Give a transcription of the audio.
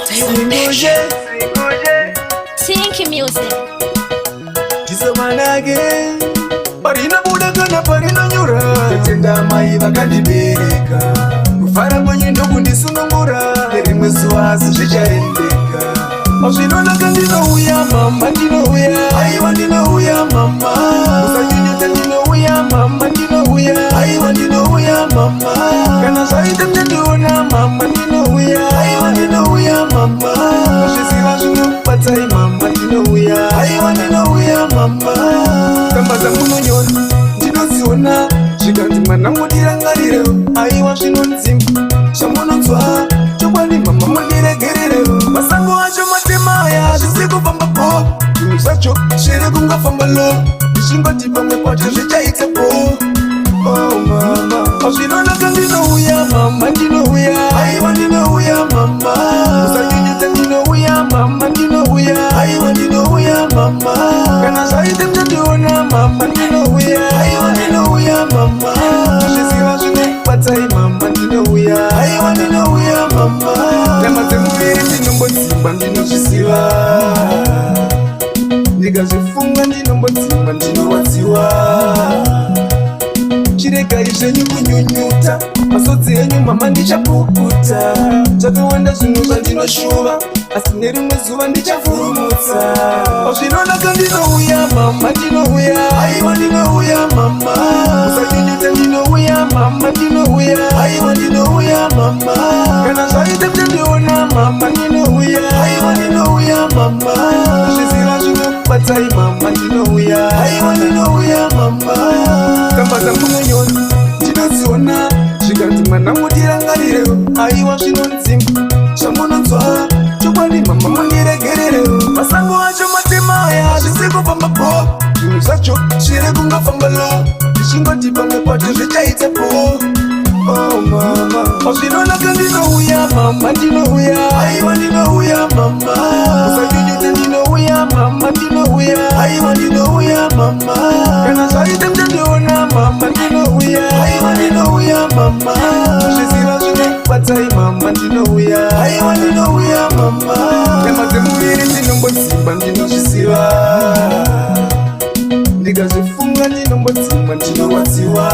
Singuje, Tinky Music. Chisomanage parinobuda kana parinonyura. Tenda mai vakandibereka, kufara kwenyu ndokundisunungura. Nerimwe zuva asi zvichaendeka. Zvinonaka, ndinouya mama, ndinouya, aiwa ndinouya mama. Usanyunyuta, ndinouya mama, ndinouya, aiwa ndinouya mama. Kana zvaita ndindiona mama, ndinouya, aiwa ndinouya mama. Zviziva zvinobatai mama, ndinouya, aiwa ndinouya mama. Kamba dzamunonyora ndinodziona, zvikanzi mwana mundirangarire. Aiwa, zvinonzimba zvamunonzwa, chokwadi mama, mundiregerere. Masango acho matema aya, zvisi kufamba po, zvinhu zvacho zviri kungofamba lo, ndichingoti pamwe pacho zvichaita po. Oh mama, zvinonaka, ndinouya mama, ndinouya, aiwa ndinouya mama. Usanyunyuta, ndinouya mama, ndinouya, aiwa ndinouya mama. Kana zvaita ndindiona mama, ndinouya, aiwa ndinouya mama. Zviziva zvinobatai mama, ndinouya, aiwa ndinouya mama. Nyama dzemuviri ndinombodzimba, ndinozviziva. Ndikazvifunga ndinombodzimba, ndinorwadziwa. Chiregai zvenyu kunyunyuta, masodzi enyu mama ndichapukuta. Zvakawanda zvinhu zvandinoshuva, asi nerimwe zuva ndichavhurumutsa. Zvinonaka, ndinouya mama, ndinouya, aiwa ndinouya mama. Usanyunyuta, ndinouya mama, ndinouya, aiwa ndinouya mama. Kana zvaita ndindiona mama, ndinouya, aiwa ndinouya mama. Zviziva zvinobatai mama, ndinouya, aiwa ndinouya mama. Kamba dzamunonyora ndinodziona, zvikanzi mwana mundirangarire. Aiwa, zvinonzimba zvamunonzwa, chokwadi mama, mundiregerere. Masango acho matema aya, zvisi kufamba po, zvinhu zvacho zviri kungofamba lo, ndichingoti pamwe pacho zvichaita po. Oh mama, zvinonaka, ndinouya mama, ndinouya, aiwa ndinouya mama. Usanyunyuta, ndinouya mama, ndinouya, aiwa ndinouya mama. Kana zvaita ndindiona mama, ndinouya, aiwa ndinouya mama. Zviziva zvinobatai mama, ndinouya, aiwa ndinouya mama. Nyama dzemuviri ndinombodzimba, ndinozviziva. Ndikazvifunga ndinombodzimba, ndinorwadziwa.